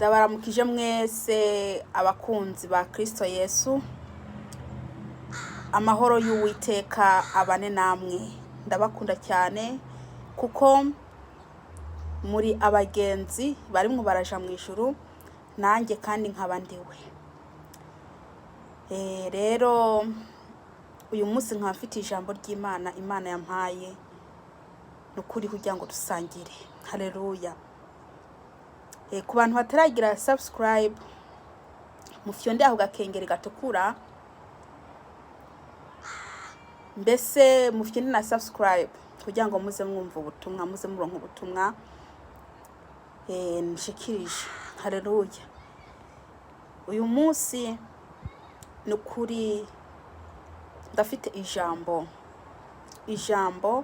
Ndabaramukije mwese abakunzi ba Kristo Yesu. Amahoro y'Uwiteka abane namwe. Ndabakunda cyane kuko muri abagenzi barimwo baraja mu ijuru, nanjye kandi nkaba ndiwe. Rero uyu munsi nkaba mfite ijambo ry'Imana Imana yampaye, ni ukuri kugira ngo dusangire. Haleluya. Ku bantu bataragira subscribe, mufyonde aho gakengeri gatukura, mbese mufyonde na subscribe kugira ngo muze mwumva ubutumwa, muze muronka ubutumwa nshikirije. Haleluya. Uyu munsi ni ukuri ndafite ijambo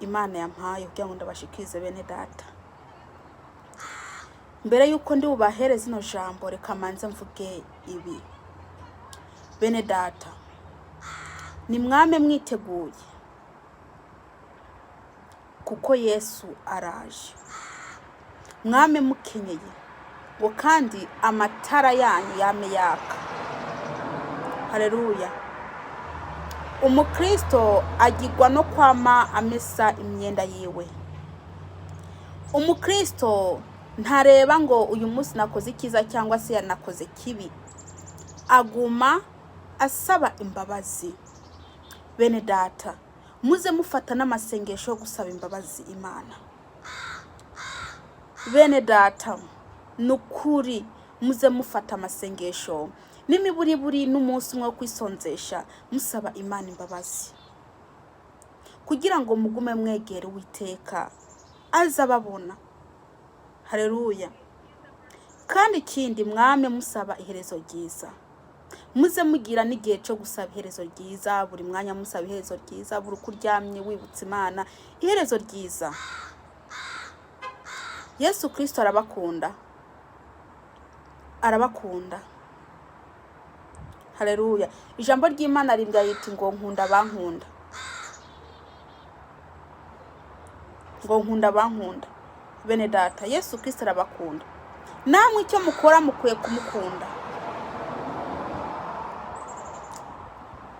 Imana yampaye kugira ngo ndabashikirize bene data. Mbere yuko ndi bubahere zino jambo, reka manze mvuge ibi. Bene data, ni mwame mwiteguye kuko Yesu araje. Mwame mukenyeye ngo kandi amatara yanyu yame yaka. Haleluya. Umukristo agirwa no kwama amesa imyenda yiwe. Umukristo ntareba ngo uyu munsi nakoze icyiza cyangwa se yanakoze kibi, aguma asaba imbabazi. Bene data, muze mufata n'amasengesho yo gusaba imbabazi Imana. Bene data, ni ukuri muze mufata amasengesho n'imiburiburi n'umunsi umwe wo kwisonzesha musaba Imana imbabazi, kugira ngo mugume mwegere Uwiteka aza ababona. Haleluya. Kandi ikindi, mwame musaba iherezo ryiza. Muze mugira n'igihe cyo gusaba iherezo ryiza, buri mwanya musaba iherezo ryiza, buri uko uryamye wibutsa Imana iherezo ryiza. Yesu Kristo arabakunda, arabakunda. Haleluya. Ijambo ry'Imana rimbwira riti ngo nkunda abankunda, ngo nkunda abankunda. Bene data, Yesu Kristo arabakunda, namwe icyo mukora mukwiye kumukunda.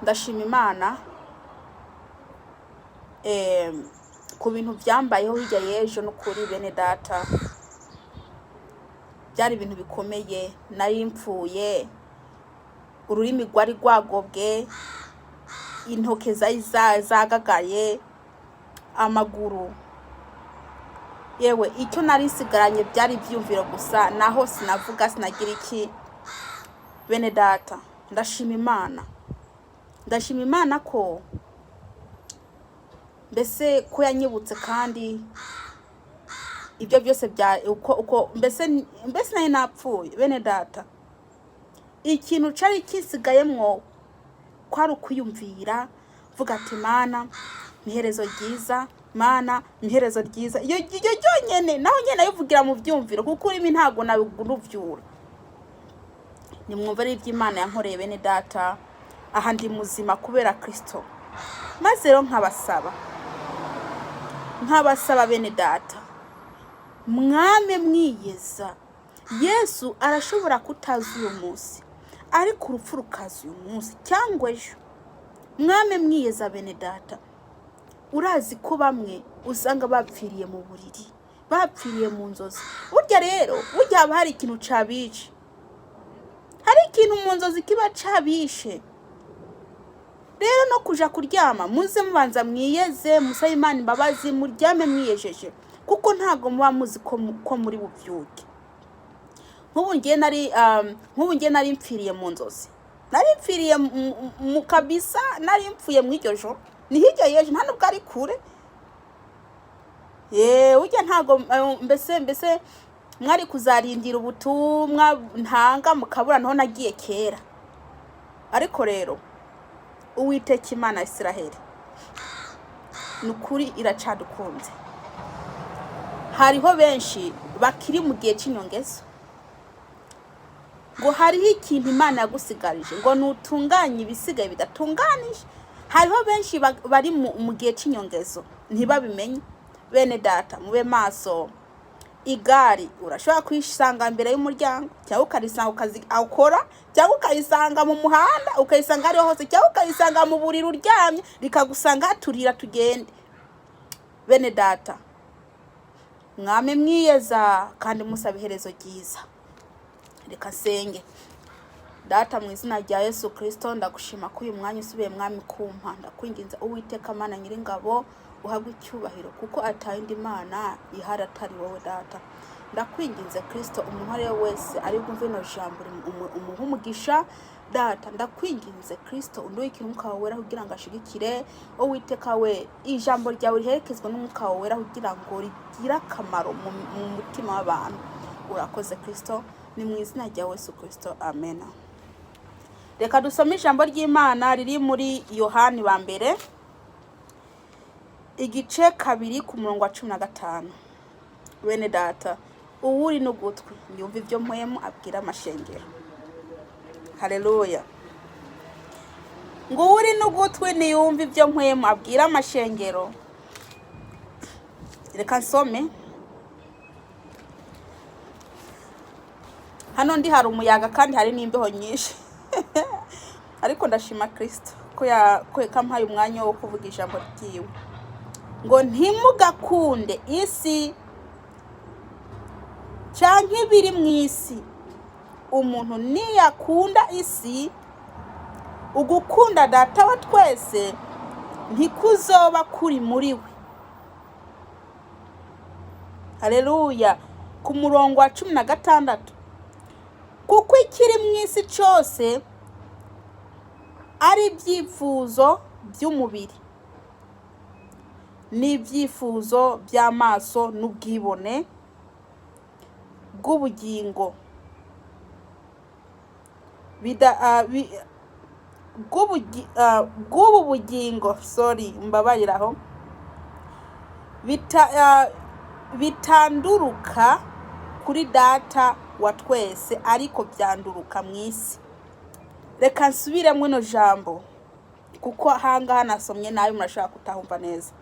Ndashima Imana ku bintu byambayeho hirya y'ejo. N'ukuri bene data, byari ibintu bikomeye. Nari mpfuye, ururimi rwari rwagobwe, intoke zari zagagaye, amaguru, yewe icyo nari nsigaranye byari ibyiyumviro gusa, naho sinavuga sinagira iki. Bene data, ndashima Imana, ndashima Imana ko mbese ko yanyibutse, kandi ibyo byose bya uko uko mbese nari napfuye. Bene data, ikintu cari kisigayemwo kwari ukwiyumvira, mvuga ati Mana iherezo ryiza, Mana iherezo ryiza. Iyo iryo ryonyene, naho nyene nabivugira mu vyumviro, kuko urimi ntabwo naruvyura. Nimwumve ari iby'Imana yankoreye bene data, aha ndi muzima kubera Kristo. Maze rero nkabasaba bene data, mwame mwiyeza. Yesu arashobora kutaza uyu munsi, ariko urupfu rukaza uyu munsi cyangwa ejo. Mwame mwiyeza bene data. Urazi ko bamwe usanga bapfiriye mu buriri, bapfiriye mu nzozi. Burya rero, burya haba hari ikintu cabice, hari ikintu mu nzozi kiba cabishe. Rero no kuja kuryama, muze mubanza mwiyeze, musabe Imana imbabazi, muryame mwiyejeje, kuko ntabwo muba muzi ko muri bubyuke. Nk'ubu ngiye nari mpfiriye mu nzozi, nari mpfiriye mu kabisa, nari mpfuye mu iryo joro, ni hirya y'ejo, nta nubwo ari kure. Yewe ujya ntago mbese mwari kuzarindira ubutumwa ntanga mukabura, naho nagiye kera. Ariko rero Uwiteka Imana ya Isiraheli ni ukuri iracadukunze. Hariho benshi bakiri mu gihe cy'inyongezo, ngo hariho ikintu Imana yagusigarije ngo nutunganye ibisigaye bidatunganije. Hariho benshi bari mu gihe cy'inyongezo ntibabimenye. Bene data, mube maso. Igare urashobora kuyisanga imbere y'umuryango, cyangwa ukarisanga ukazi akora, cyangwa ukayisanga mu muhanda, ukayisanga ariho hose, cyangwa ukayisanga mu buriri uryamye, rikagusanga haturira tugende. Bene data, mwame mwiyeza kandi musaba iherezo ryiza. Reka senge. Data, mu izina rya Yesu Kirisito, ndagushima ko uyu mwanya usubiye, mwami, kumpa. Ndakwinginze, Uwiteka Mana Nyiringabo, uhabwe icyubahiro, kuko atayindi Mana ihari atari wowe. Data, ndakwinginze Kirisito, umuntu uwo ari we wese ari bwumve ino jambo umuhe umugisha. Data, ndakwinginze Kirisito, undungikire Umwuka wawe Wera kugira ngo ashigikire. Uwiteka we, ijambo ryawe riherekezwe n'Umwuka wawe Wera kugira ngo rigire akamaro mu mutima w'abantu. Urakoze Kirisito, ni mu izina rya Yesu Kirisito, amen. Reka dusome ijambo ry'Imana riri muri Yohani wa mbere, igice 2, ku murongo wa 15. Bene data, uwuri n'ugutwi yumva ibyo Mpwemu abwira amashengero. Haleluya! Ngo uwuri n'ugutwi niyumva ibyo Mpwemu abwira amashengero. Reka nsome. Hano ndi hari umuyaga kandi hari n'imbeho nyinshi, ariko ndashima Kirisito ko yampaye umwanya wo kuvuga ijambo ryiwe. Ngo ntimugakunde isi cyangwa ibiri mu isi. Umuntu niyakunda isi, ugukunda Data wa twese ntikuzoba kuri muri we. Haleluya! Ku murongo wa 16: kuko ikiri mu isi cyose, ari ibyifuzo by'umubiri n'ibyifuzo by'amaso n'ubwibone bw'ubugingo bw'ubu bugingo, sorry, mbabariraho, bitanduruka kuri Data wa twese, ariko byanduruka mu isi. Reka nsubiremo ino jambo, kuko ahangaha nasomye nabi, murashobora kutahumva neza.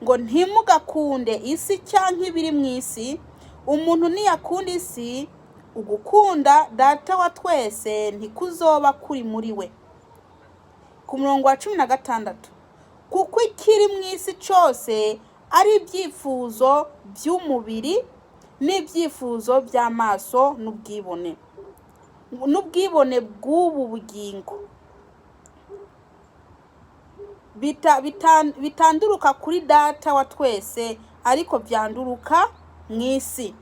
Ngo ntimugakunde isi cyangwa ibiri mu isi. Umuntu niyakunda isi, ugukunda Data wa twese ntikuzoba kuri muri we. Ku murongo wa 16: kuko ikiri mu isi cyose, ari ibyifuzo by'umubiri n'ibyifuzo by'amaso n'ubwibone bw'ubu bugingo, bitanduruka kuri Data wa twese, ariko byanduruka mu isi.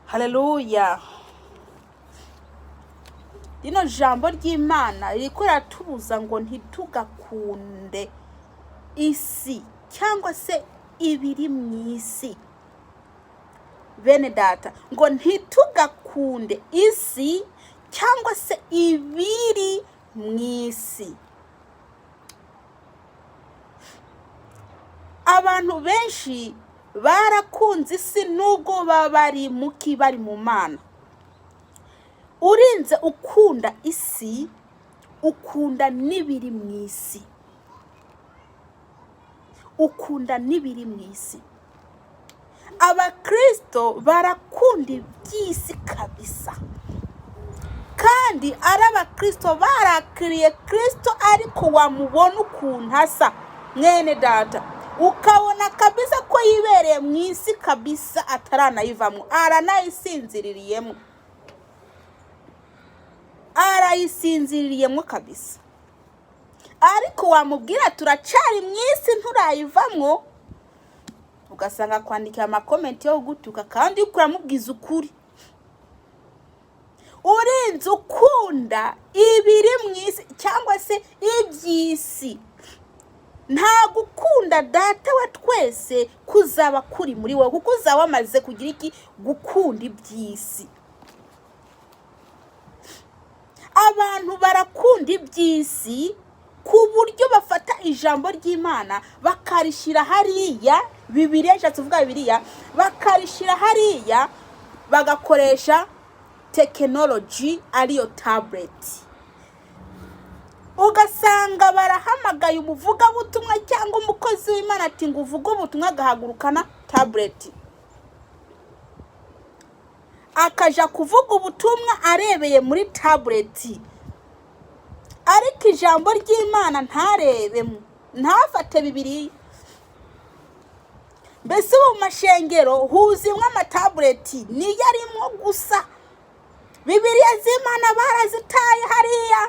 Haleluya! Rino jambo ry'Imana ririko riratubuza ngo ntitugakunde isi cyangwa se ibiri mu isi. Bene data, ngo ntitugakunde isi cyangwa se ibiri mu isi. Abantu benshi barakunze isi nubwo baba bari muki, bari mu Mana. Urinze ukunda isi, ukunda n'ibiri mu isi, ukunda n'ibiri mu isi. Abakristo barakunda iby'isi kabisa, kandi ari abakristo barakiriye Kristo, ariko wamubona ukuntu asa, mwene data, ukabona kabisa ko yibereye mu isi kabisa, ataranayivamo, aranayisinziririyemo, arayisinziririyemo kabisa. Ariko wamubwira turacari mu isi, nturayivamwo, ugasanga kwandikira amakomenti yo gutuka, kandi uriko uramubwiza ukuri. Urinze ukunda ibiri mu isi cyangwa se iby'isi, nta gukunda Data wa twese kuzaba kuri muri wowe, kuko uzaba wamaze kugira iki? Gukunda iby'isi. Abantu barakunda iby'isi ku buryo bafata ijambo ry'Imana bakarishyira hariya, Bibiliya ishatse kuvuga Bibiliya, bakarishyira hariya, bagakoresha tekinoloji ariyo tablet. Ugasanga barahamagaye umuvugabutumwa cyangwa umukozi w'Imana ati ngo uvuge ubutumwa, agahagurukana tablet. Akaja kuvuga ubutumwa arebeye muri tablet, ariko ijambo ry'Imana ntarebemo, ntafate Bibiliya. Mbese ubu mu mashengero huzuyemo amatablet, niyo arimo gusa. Bibiliya z'Imana barazitaye hariya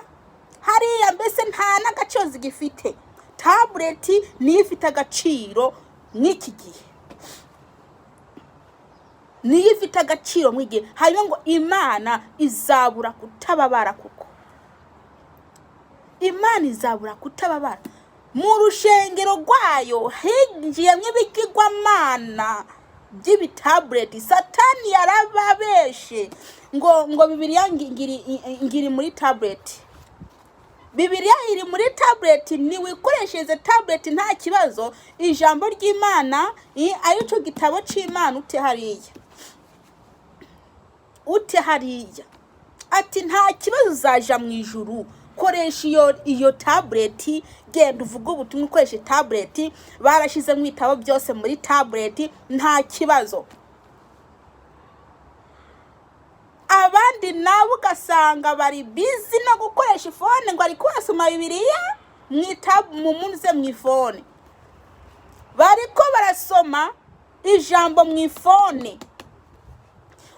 hariya, mbese nta n'agaciro zigifite. Tablet niyo ifite agaciro mw'iki gihe, niyo ifite agaciro mw'iki gihe. Hanyuma ngo Imana izabura kutababara, kuko Imana izabura kutababara. Mu rushengero rwayo hinjiyemo ibigirwamana by'ibitablet. Satani yarababeshe ngo Bibiliya ngiri muri tablet. Bibiliya iri muri tablet, ntiwikoreshereze tablet, nta kibazo. Ijambo ry'Imana aricyo gitabo cy'Imana, ute hariya, ute hariya. Ati nta kibazo, uzaja mu ijuru. Koresha iyo tablet, genda uvuge ubutumwa ukoreshe tablet. Barashyizemo ibitabo byose muri tablet, nta kibazo. Abandi nabo ugasanga bari busy no gukoresha iphone, ngo ari kubasoma Bibiliya mu muze mu iphone, bariko barasoma ijambo mu iphone.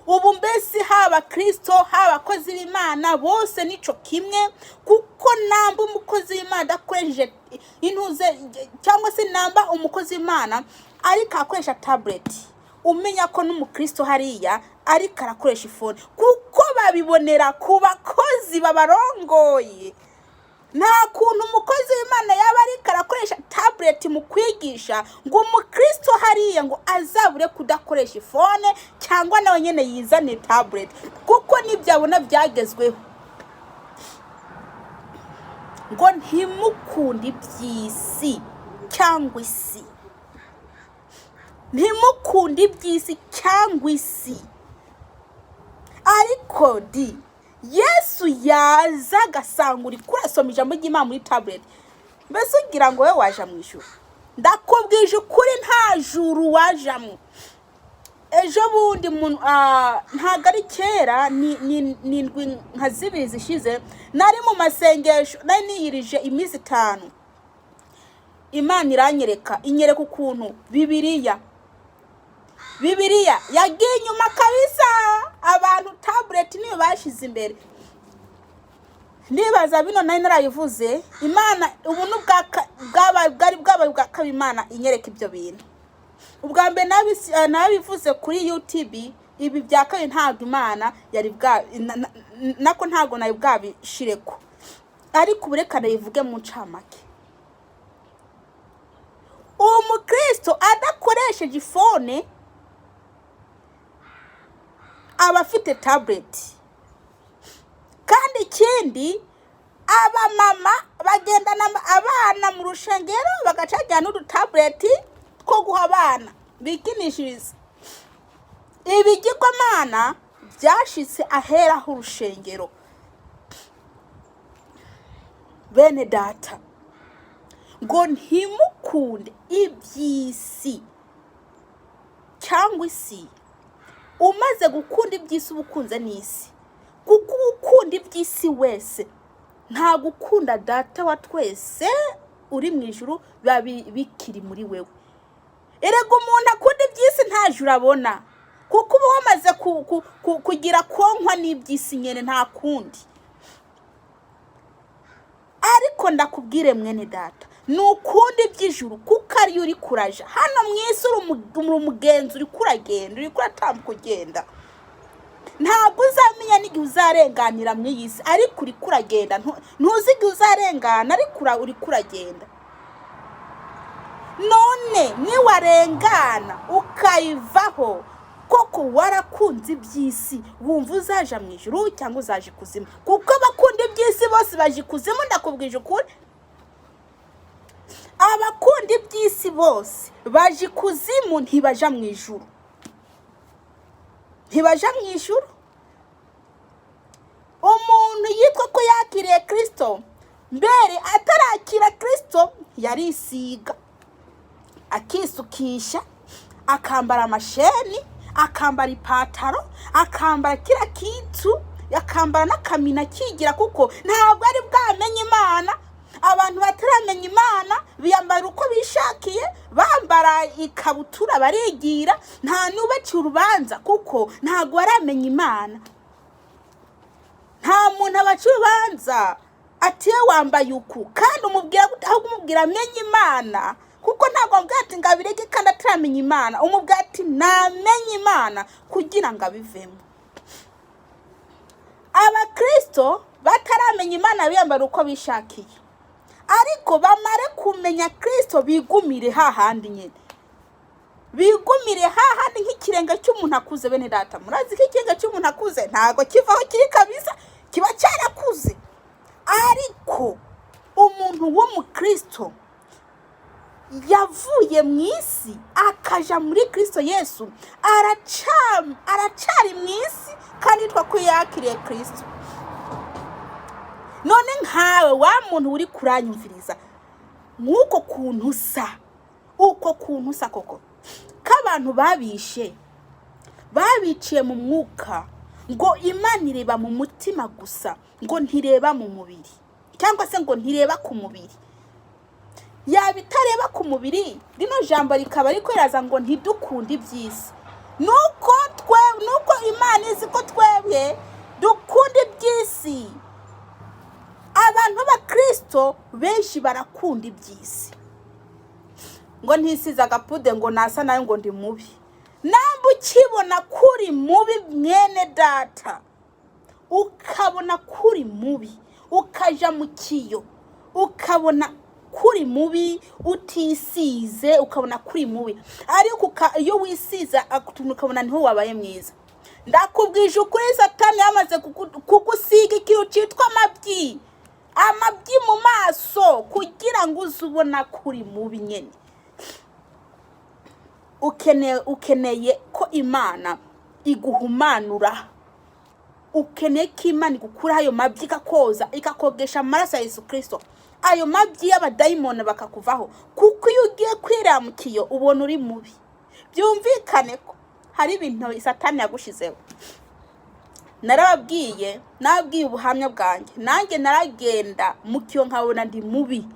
Ubu mbese haba Kirisito, haba abakozi b'Imana, bose nico kimwe, kuko namba umukozi w'Imana adakoresheje intuze, cyangwa se namba umukozi w'Imana ariko akoresha tablet, umenya ko n'umukristo hariya ariko arakoresha iphone, kuko babibonera ku bakozi babarongoye. Nta kuntu umukozi w'Imana yaba ariko arakoresha tablet mu kwigisha, ngo umukristo hariya ngo azabure kudakoresha iphone, cyangwa nawe nyine yizane tablet, kuko nibyo abona byagezweho. Ngo ntimukunde iby'isi cyangwa isi, ntimukunde iby'isi cyangwa isi. Ariko di Yesu yaza agasanga uri kurasoma ijambo ry'Imana muri tablet, mbese ugira ngo wowe waja mu ijuru? Ndakubwije ukuri, nta juru wajamo. Ejo bundi ntabwo ari kera, ni indwi nka 2 zishize, nari mu masengesho, nari niyirije iminsi 5. Imana iranyereka, inyereka ukuntu Bibiliya yagiye inyuma kabisa, abantu tablet niyo bashize imbere. Ndibaza bino nari narayivuze. Imana ubu ni bwari bwabaye ubwa kabiri Imana inyereka ibyo bintu. Ubwa mbere nabivuze kuri YouTube, ibi bya kabiri ntabwo Imana yari bwa nako ntabwo nari bwabishireko, ariko ubu reka nabivuge mu ncamake. Uwo mukristo adakoresheje iphone aba afite tablet. Kandi ikindi, abamama bagendana abana mu rushengero, bagaca bajyana n'udutablet two guha abana bikinishiriza. Ibigirwamana byashitse aheraho urushengero. Bene data, ngo ntimukunde iby'isi cyangwa isi. Umaze gukunda iby'isi uba ukunze n'isi, kuko ukunda iby'isi wese nta gukunda Data wa twese uri mu ijuru biba bikiri muri wewe. Erega umuntu akunda iby'isi nta juru abona, kuko uba wamaze kugira konkwa n'iby'isi nyine, nta kundi. Ariko ndakubwire mwene data, ni ukunda iby'ijuru, kuko ariyo uri kuraja. Hano mu isi uri umugenzi, uri kuragenda, uri kuratambuka ugenda. Ntabwo uzamenya n'igihe uzarenganira mu iyi si, ariko uri kuragenda. Ntuzi igihe uzarengana, ariko uri kuragenda. None niwarengana ukayivaho, koko warakunze iby'isi, wumva uzaja mu ijuru cyangwa uzaja ikuzimu? Kuko abakunda iby'isi bose baje ikuzimu, ndakubwije ukuri. Abakunda iby'isi bose baje ikuzimu, ntibaja mu ijuru, ntibaja mu ijuru. Umuntu yitwa ko yakiriye Kirisito, mbere atarakira Kirisito yarisiga, akisukisha, akambara amasheni, Akambara ipataro, akambara kila kitu, akambara n'akamina akigira, kuko ntabwo ari bwamenye Imana. Abantu bataramenya Imana biyambara uko bishakiye, bambara ikabutura barigira, nta n'ubaciye urubanza kuko ntabwo baramenya Imana. Nta muntu abaca urubanza ati: "Iyo wambaye uku", kandi umubwira gute? Ahubwo umubwira amenye Imana, kuko ntabwo wamubwira ati ngo abireke kandi ataramenya Imana. Umubwira ati namenye Imana kugira ngo abivemo. Abakristo bataramenya Imana biyambara uko bishakiye, ariko bamare kumenya Kristo bigumire hahandi nyine, bigumire hahandi nk'ikirenge cy'umuntu akuze. Bene data, murazi ko ikirenge cy'umuntu akuze ntabwo kivaho kiri kabisa, kiba cyarakuze. Ariko umuntu w'umukristo yavuye mu isi akaja muri Kristo Yesu aracari mu isi kandi yitwa ko yakiriye Kristo. None nkawe wa muntu uri kuranyumviriza, nk'uko kuntu usa, uko kuntu usa koko, k'abantu babishe, babiciye mu mwuka, ngo Imana ireba mu mutima gusa, ngo ntireba mu mubiri, cyangwa se ngo ntireba ku mubiri. Yaba itareba ku mubiri, rino jambo rikaba riko riraza ngo ntidukunde iby'isi. Nuko twe, nuko Imana izi ko twebwe dukunda iby'isi. Abantu b'abakristo benshi barakunda iby'isi, ngo ntisize agapude ngo nasa nayo ngo ndi mubi. Namba ukibona ko uri mubi, mwene data, ukabona ko uri mubi, ukaja mu kiyo ukabona ko uri mubi, utisize ukabona ko uri mubi, ariko iyo wisize utuntu ukabona niho wabaye mwiza, ndakubwije ukuri, Satani yamaze kugusiga ikintu cyitwa amabyi, amabyi mu maso, kugira ngo uze ubona ko uri mubi nyine. Ukeneye ko Imana iguhumanura, ukeneye ko Imana igukuraho ayo mabyi, ikakoza, ikakogesha amaraso ya Yesu Kirisito, ayo mabyi y'abadayimoni bakakuvaho. Kuko iyo ugiye kwireba mu kiyo ubona uri mubi, byumvikane ko hari ibintu Satani yagushizeho. Narababwiye, nababwiye ubuhamya bwanjye. Nanjye naragenda mu kiyo nkabona ndi mubi.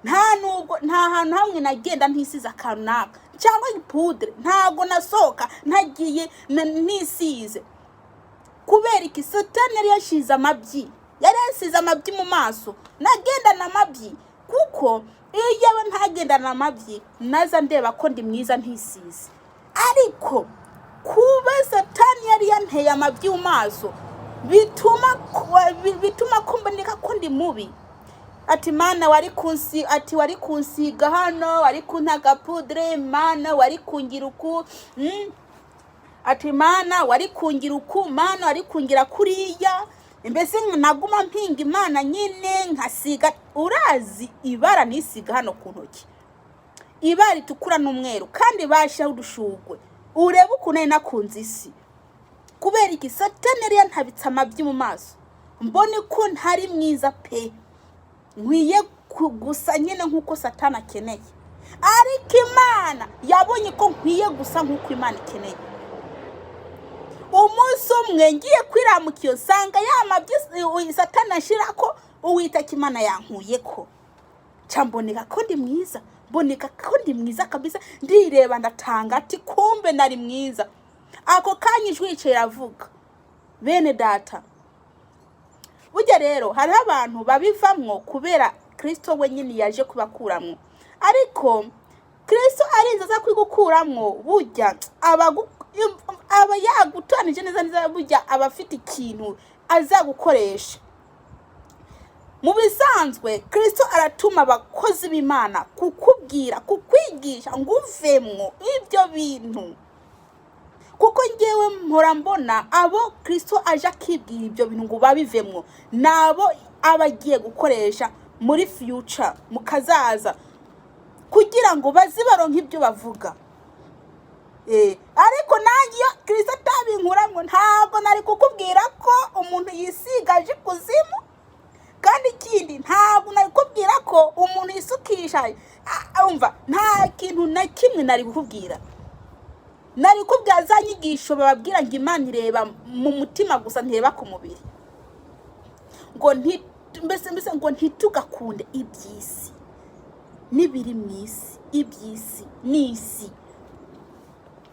Nta nubwo nta hantu hamwe nagenda ntisize akantu n'aka cyangwa ipudre. Ntabwo nasohoka ntagiye ntisize. Kubera iki? Satani yari yashize amabyi, yari yasize amabyi mu maso, nagendana amabyi. Kuko iyo yaba ntagendana amabyi, naza ndeba ko ndi mwiza ntisize. Ariko kuba Satani yari yanteye amabyi mu maso bituma ko mboneka ko ndi mubi. Ati: "Mana, wari kunsi", ati: "Wari kunsiga hano, wari kuntaga pudre, Mana, wari kungira uku." Ati: "Mana, wari kungira uku, Mana, wari kungira kuriya." Mbese naguma mpinga Imana nyine, nkasiga. Urazi ibara nisiga hano ku ntoki, ibara ritukura n'umweru, kandi bashyiraho udushugwe, urebe ukuntu nari nakunze isi. Kubera iki? Satani yari yantabitse amabyi mu maso, mbone ko ntari mwiza pe, nkwiye gusa nyine nk'uko Satani akeneye. Ariko Imana yabonye ko nkwiye gusa nk'uko Imana ikeneye. Umunsi umwe ngiye kwiramuka iyo, nsanga ya mabyi Satani ashira ko Uwiteka Imana yankuye ko nca mboneka ko ndi mwiza, mboneka ko ndi mwiza kabisa. Ndireba ndatanga ati: "Kumbe nari mwiza." Ako kanya ijwi yicaye iravuga. Bene data, burya rero hariho abantu babivamwo kubera Kirisito wenyine yaje kubakuramwo. Ariko Kirisito arinze aza kwigukuramwo, burya aba yagutoranije neza neza. Burya aba afite ikintu azagukoresha. Mu bisanzwe Kirisito aratuma abakozi b'Imana kukubwira, kukwigisha ngo uvemwo ibyo bintu. Kuko ngewe mpora mbona abo Kirisito aje akibwira ibyo bintu ngo babivemwo, nabo aba agiye gukoresha muri future, mu kazaza, kugira ngo baze baronke ibyo bavuga. Ariko nanjye iyo Kirisito atabinkuramwo, ntabwo nari kukubwira ko umuntu yisiga aje ikuzimu. Kandi ikindi, ntabwo nari kukubwira ko umuntu yisukisha, umva, nta kintu na kimwe nari kukubwira. Nari kubwira za nyigisho bababwira ngo Imana ireba mu mutima gusa, ntireba ku mubiri, ngo mbese ngo ntitugakunde iby'isi n'ibiri mu isi, iby'isi n'isi.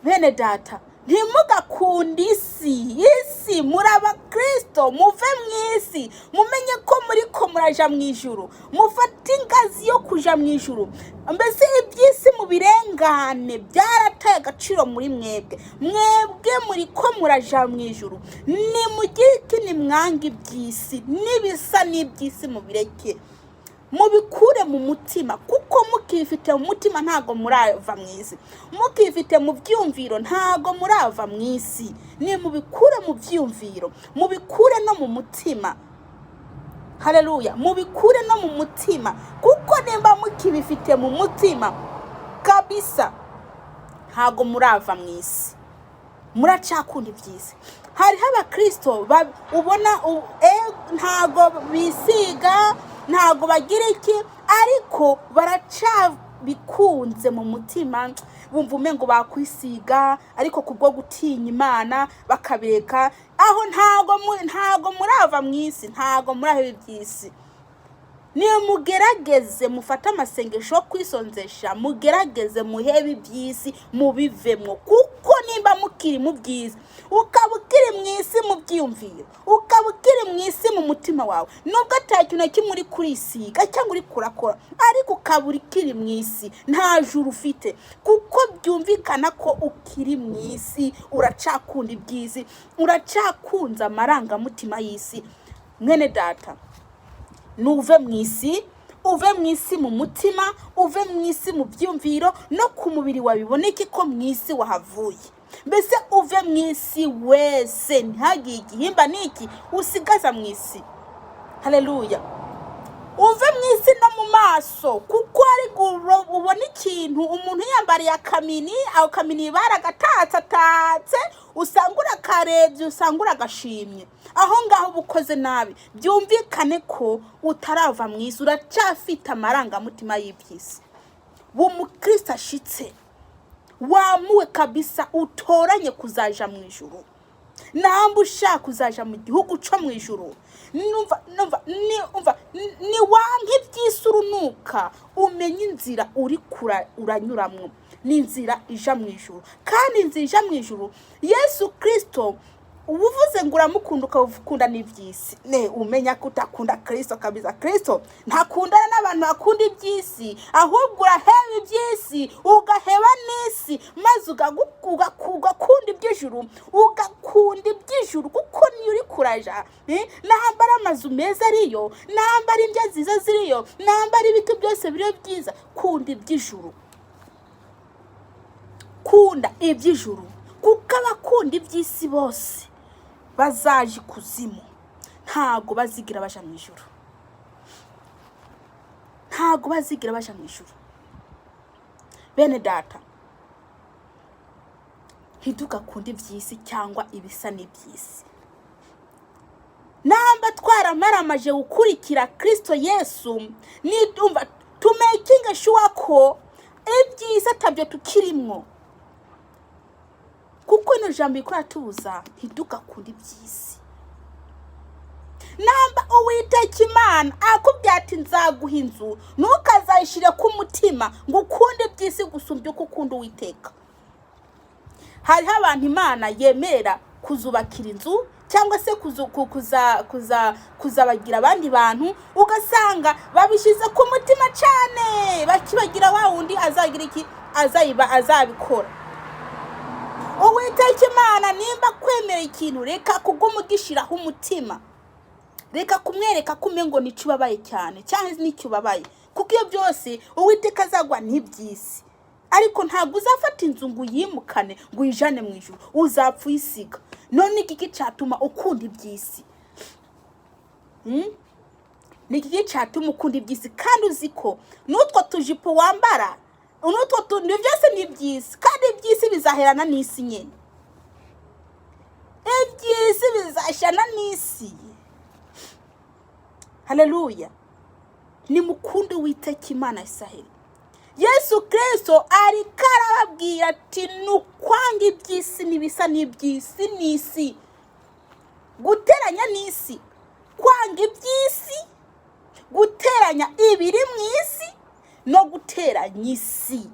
Bene data, ntimugakunde isi. Isi, muri abakristo, muve mu isi, mumenye ko muri ko muraja mu ijuru, mufate ingazi yo kuja mu ijuru. Mbese iby'isi mubirengane, byarataye agaciro muri mwebwe. Mwebwe muri ko muraja mu ijuru. Nimugire iki? Nimwange iby'isi n'ibisa n'iby'isi, mubireke, mubikure mu mutima, kuko mukifite mu mutima ntago murava mu isi, mukifite mu byumviro ntago murava mu isi. Ni mubikure mu byumviro, mubikure no mu mutima. Haleluya! Mubikure no mu mutima, kuko nimba mukibifite mu mutima kabisa, ntago murava mu isi, muracakunda iby'isi. Hariho abakristo ubona ntago bisiga, ntago bagira iki, ariko baracabikunze mu mutima, bumva umengo bakwisiga, ariko kubwo gutinya Imana bakabireka. Aho ntago murava mu isi, ntago muraheba iby'isi. Nimugerageze mufate amasengesho yo kwisonzesha, mugerageze muhebe iby'isi, mubivemo, kuko nimba mukiri mu by'isi, ukaba ukiri mu isi mu byiyumviro, ukaba ukiri mu isi mu mutima wawe, nubwo ata kintu na kimwe uri kurisiga cyangwa uri kurakora, ariko ukaba ukiri mu isi, nta juru ufite, kuko byumvikana ko ukiri mu isi, uracakunda iby'isi, uracakunze amarangamutima y'isi. Mwene data, nuve mu isi, uve mu isi mu mutima, uve mu isi mu byumviro, no ku mubiri wabiboneke ko mu isi wahavuye. Mbese uve mu isi wese, ntihagire igihimba n'iki usigaza mu isi. Haleluya! Uve mu isi no mu maso, kuko ari ubona ikintu umuntu yambariye akamini, ako kamini baragatatse atatse, usanga urakarebye, usanga uragashimye. Aho ngaho uba ukoze nabi, byumvikane ko utarava mu isi, uracyafite amarangamutima y'iby'isi. Umukristo ashitse, wamuwe kabisa, utoranye kuzaja mu ijuru, namba ushaka kuzaja mu gihugu cyo mu ijuru, numva ni umva ni wanka iby'isi urunuka, umenye inzira uri uranyuramwo, ni inzira ija mu ijuru. Kandi inzira ija mu ijuru, Yesu Kristo uba uvuze ngo uramukunda, ukabukunda n'iby'isi, ne umenya ko utakunda Kristo kabisa. Kristo ntakundana n'abantu bakunda iby'isi, ahubwo uraheba iby'isi, ugaheba n'isi, maze ugakunda iby'ijuru, ugakunda iby'ijuru, kuko niyo uri kuraja, namba ari amazu meza ariyo, namba ari indyo nziza ziriyo, namba ari ibiti byose biriyo byiza, kunda iby'ijuru, kunda iby'ijuru, kuko abakunda iby'isi bose bazaje ikuzimu, ntago bazigira baja mu ijuru, ntago bazigira baja mu ijuru. Bene data, ntidugakunde iby'isi cyangwa ibisa n'iby'isi. Namba twaramaramaje gukurikira Kristo Yesu, nidumva tumakinge sure ko iby'isi atabyo tukirimwo, kuko ino jambo ikora tubuza ntidugakunde iby'isi. Namba Uwiteka Imana akubwira ati nzaguha inzu, ntukazayishyire ku mutima ngo ukunde iby'isi gusumbya uko ukunda Uwiteka. Hariho abantu Imana yemerera kuzubakira inzu cyangwa se kuzabagira abandi bantu, ugasanga babishyize ku mutima cyane, bakibagira wa wundi azagira iki, azayiba, azabikora. Uwiteka Imana nimba kwemera ikintu, reka kuguma ugishyiraho umutima, reka kumwereka ko umengo nicyo ubabaye cyane cyangwa nicyo ubabaye, kuko iyo byose Uwiteka azagwa n'iby'isi, ariko ntabwo uzafata inzu ngo uyimukane ngo uyijane mu ijuru, uzapfa uyisiga. None iki cyatuma ukunda iby'isi? Ni iki cyatuma ukunda iby'isi kandi uzi ko n'utwo tujipo wambara, n'utwo tuntu byose ni iby'isi, kandi iby'isi bizaherana n'isi nyine, iby'isi bizashyana n'isi? Haleluya! Nimukunde Uwiteka Imana ya Isiraheli. Yesu Kirisito ariko arababwira ati ni ukwanga iby'isi n'ibisa n'iby'isi n'isi, guteranya n'isi, kwanga iby'isi, guteranya ibiri mu isi no guteranya isi,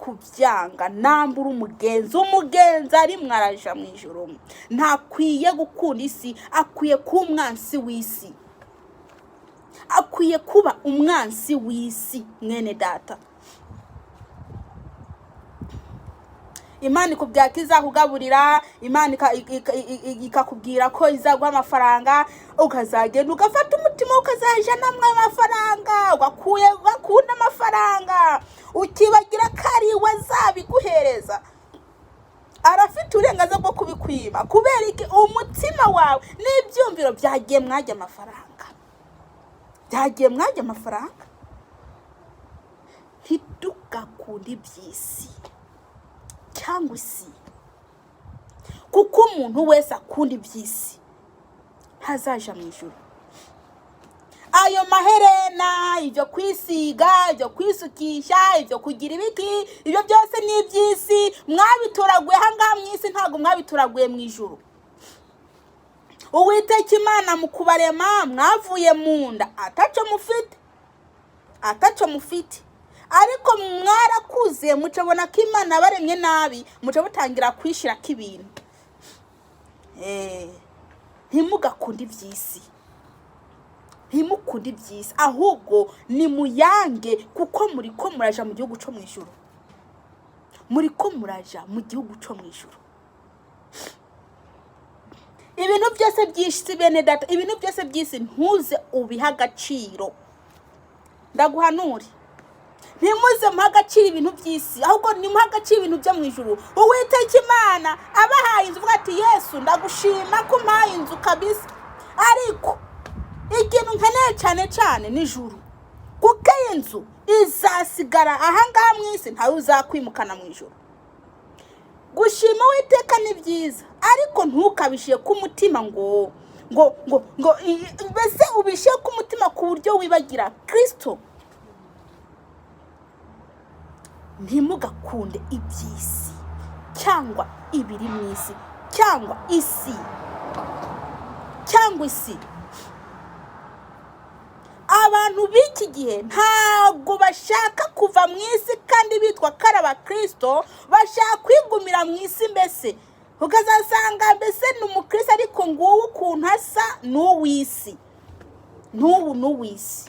kubyanga. Nambura umugenzi, umugenzi arimwo araja mu ijoro, ntakwiye gukunda isi, akwiye kuba umwansi w'isi, akwiye kuba umwansi w'isi. Mwene data, Imana ikubwira ko izakugaburira, Imana ikakubwira ko izaguha amafaranga, ukazagenda ugafata umutima ukazajanamwo amafaranga, ugakunda amafaranga, ukibagira ko ari we azabiguhereza. Arafite uburenganzira bwo kubikwima. Kubera iki? Umutima wawe n'ibyumviro byagiye mwajya amafaranga, byagiye mwajya amafaranga. Ntidugakunde iby'isi cyangwa isi, kuko umuntu wese akunda iby'isi ntazaja mu ijuru. Ayo maherena, ibyo kwisiga, ibyo kwisukisha, ibyo kugira ibiki, ibyo byose ni iby'isi. Mwabitoraguye aha ngaha mu isi, ntabwo mwabitoraguye mu ijuru. Uwiteka Imana mu kubarema mwavuye mu nda ataco mufite, ataco mufite, ariko mwarakuze mucabona ko Imana yabaremye nabi, muca mutangira kwishirako ibintu. Ntimugakunde iby'isi, ntimukunde iby'isi, ahubwo nimuyange, kuko muriko muraja mu gihugu co mu ijuru, muriko muraja mu gihugu co mu ijuru. Ibintu byose by'isi, bene data, ibintu byose by'isi ntuze ubihe agaciro. Ndaguhanure, ntimuze muhe agaciro ibintu by'isi, ahubwo nimuhe agaciro ibintu byo mu ijuru. Uwiteka Imana abahaye inzu, uvuga ati Yesu ndagushima ko umpaye inzu kabisa, ariko ikintu nkeneye cyane cyane ni ijuru, kuko iyi nzu izasigara ahangaha mu isi, ntawe uzakwimukana mu ijuru. Gushima Uwiteka ni byiza, ariko ntukabishyire ku mutima ngo ngo ngo ngo mbese ubishyire ku mutima ku buryo wibagira Kirisito. Ntimugakunde iby'isi cyangwa ibiri mu isi cyangwa isi cyangwa isi. Abantu b'iki gihe ntabwo bashaka kuva mu isi kandi bitwa ko ari abakristo, bashaka kwigumira mu isi, mbese ukazasanga mbese ni umukristo ariko nguwo ukuntu asa n'uw'isi, n'ubu n'uw'isi,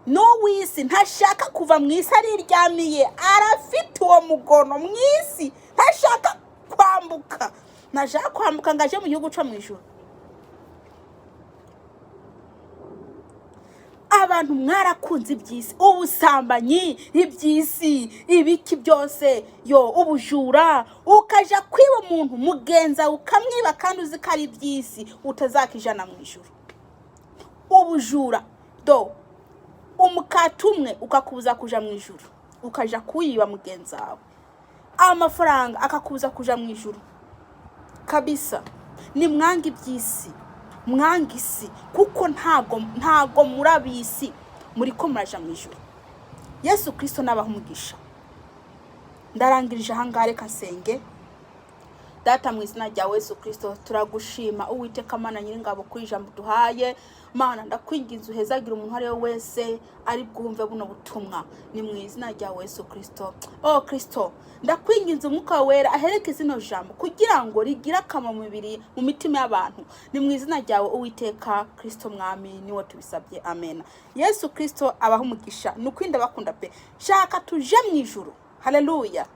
n'uw'isi, ntashaka kuva mu isi, ariryamiye, arafite uwo mugono mu isi, ntashaka kwambuka, ntashaka kwambuka ngo aje mu gihugu cyo mu ijuru. Abantu mwarakunze iby'isi, ubusambanyi, iby'isi, ibiki byose, yo ubujura, ukaja kwiba umuntu mugenza ukamwiba kandi uzi ko ari iby'isi, utazakijana mu ijuru. Ubujura do umukati umwe ukakubuza kuja mu ijuru, ukaja kuyiba mugenzi wawe, amafaranga akakubuza kuja mu ijuru kabisa. Ni mwanga iby'isi, mwanga isi, kuko ntago muri ab'isi, muriko muraja mu ijuru. Yesu Kristo nabaha umugisha. Ndarangirije ahangaha, reka nsenge. Data, mu izina rya Yesu Kristo turagushima Uwiteka Mana Nyiringabo kuri ijambo duhaye. Mana, ndakwinginze uhezagira umuntu ari we wese ari bwumve buno butumwa, ni mu izina rya Yesu Kristo. Oh Kristo, ndakwinginze umwuka wera ahereke zino jambo kugira ngo rigire akamaro mu mibiri, mu mitima y'abantu, ni mu izina ryawe Uwiteka Kristo Mwami niwe tubisabye, amen. Yesu Kristo abaha umugisha. Ni ukwinda bakunda pe, shaka tuje mu ijuru. Haleluya.